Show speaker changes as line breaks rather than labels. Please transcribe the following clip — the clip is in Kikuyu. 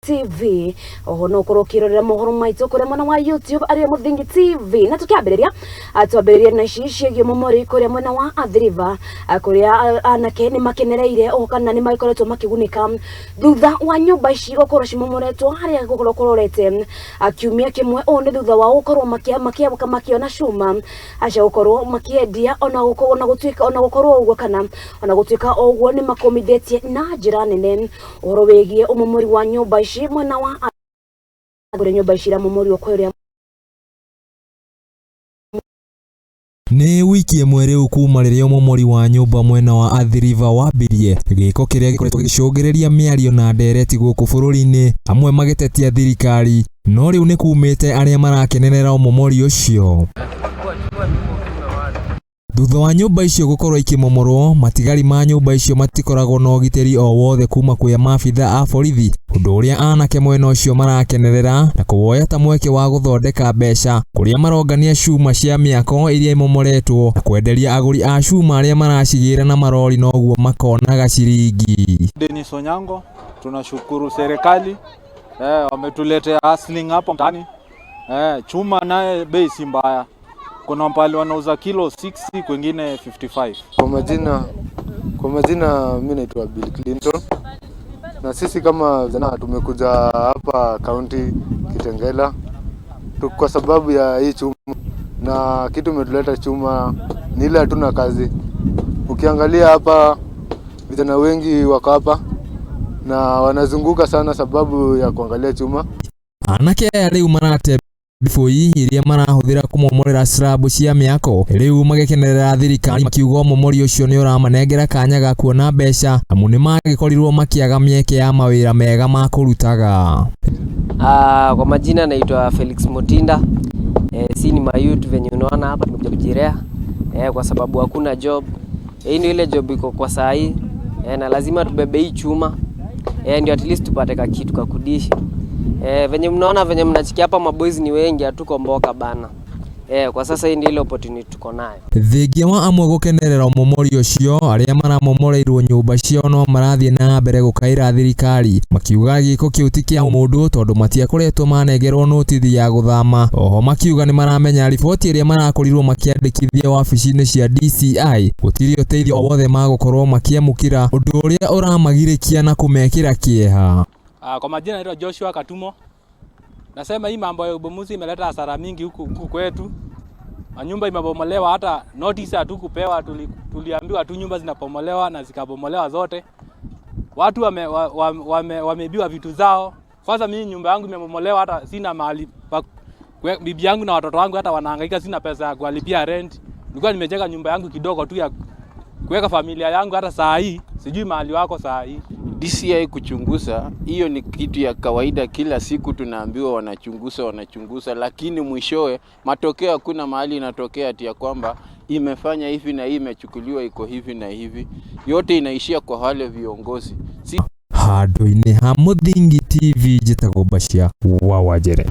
TV. Oho no ũkorwo ũkĩrorera mohoro maitũ kũrĩa mwena wa YouTube arĩ Mũthingi TV. Na tũkĩambĩrĩria, twambĩrĩria na ici ciĩgiĩ momori kũrĩa mwena wa Athi River, kũrĩa anake nĩ makenereire oho kana nĩ magĩkoretwo makĩgunĩka thutha wa nyũmba ici gũkorwo cimomoretwo harĩa gũkorwo kũrorete kiumia kĩmwe. Ũũ nĩ thutha wa gũkorwo makĩona cuma cia gũkorwo makĩendia. Ona gũtuĩka ona gũkorwo ũguo kana ona gũtuĩka o ũguo, nĩ makũmithĩtie na njĩra nene ũhoro wĩgiĩ ũmomori wa nyũmba ici mwena wa kũrĩa nyũmba ici iramomorirwo kũrĩa.
Nĩ wiki ĩmwe rĩu kuma rĩrĩa ũmomori wa nyũmba mwena wa Athi River wambirie, gĩko kĩrĩa gĩkoretwo gĩgĩcũngĩrĩria mĩario na ndereti gũkũ bũrũri-inĩ, amwe magĩtetia thirikari, no rĩu nĩ kumĩte arĩa marakenerera ũmomori ũcio. Thutha wa nyũmba icio gũkorwo ikĩmomorwo, matigari ma nyũmba icio matikoragwo na ũgitĩri o wothe kuma kwĩ maabitha a borithi, ũndũ ũrĩa anake mwena ũcio marakenerera na kũwoya ta mweke wa gũthondeka mbeca, kũrĩa marongania cuma cia mĩako iria imomoretwo na kwenderia agũri a cuma arĩa maracigĩra na marori noguo makonaga ciringi.
Dennis Onyango, tunashukuru serikali, wametuletea hustling hapa mtaani. Chuma naye bei si mbaya. Kuna pahali wanauza kilo 60, kwingine 55.
Kwa majina mi naitwa Bill Clinton, na sisi kama vijana tumekuja hapa kaunti Kitengela kwa sababu ya hii chuma, na kitu imetuleta chuma ni ile hatuna kazi. Ukiangalia hapa vijana wengi wako hapa na wanazunguka sana sababu ya kuangalia chuma.
Anake aya rĩu marate bũi iria marahũthĩra kũmomorera slab cia mĩako, rĩu magĩkenerera thirikari makiuga ũmomori ũcio nĩ ũramanengera kanya ga kuona mbeca amu nĩ magĩkorirwo makĩaga mĩeke ya mawĩra mega ma kũrutaga.
Kwa majina naitwa Felix Mutinda. Si ni mayouth venye unaona hapa tumekuja kujirea, kwa sababu hakuna job. Hii ndio ile job iko kwa saa hii, na lazima tubebe hii chuma, ndio at least tupate ka kitu ka kudishi. Venye mnaona, venye mnachikia hapa, maboys ni wengi, hatuko mboka bana. Kwa sasa hii ndio ile opportunity tuko nayo.
Thengia wa amwe gũkenerera ũmomori ũcio, arĩa maramomoreirwo nyũmba ciao no marathiĩ na mbere gũkaĩra thirikari makiuga gĩko kĩu ti kĩa mũndũ tondũ matiakoretwo manengerwo notithi ya gũthama. Oho makiuga nĩ maramenya riboti ĩrĩa marakorirwo makĩandĩkithia wabici-inĩ cia DCI gũtirĩ ũteithio o wothe magũkorwo makĩamũkĩra, ũndũ ũrĩa ũramagirĩkia na kũmekĩra kĩeha.
Kwa majina naitwa Joshua Katumo. Nasema hii mambo ya ubomozi imeleta hasara mingi huku kwetu. Manyumba imebomolewa, hata notice hatukupewa, tuliambiwa tu nyumba zinabomolewa na zikabomolewa zote. Watu wameibiwa vitu zao. Kwanza mimi nyumba yangu imebomolewa, hata sina mahali pa bibi yangu na watoto wangu hata wanahangaika, sina pesa ya kuwalipia rent. Nilikuwa nimejenga nyumba yangu kidogo tu ya kuweka familia yangu, hata saa hii sijui mahali wako saa hii.
DCI kuchunguza, hiyo ni kitu ya kawaida. Kila siku tunaambiwa wanachunguza, wanachunguza, lakini mwishowe matokeo hakuna mahali inatokea ati ya kwamba imefanya hivi na hii imechukuliwa iko hivi na hivi. Yote inaishia kwa wale viongozi si
Handũ-inĩ ha Mũthingi TV, njĩtagwo Bashia wa Wanjere.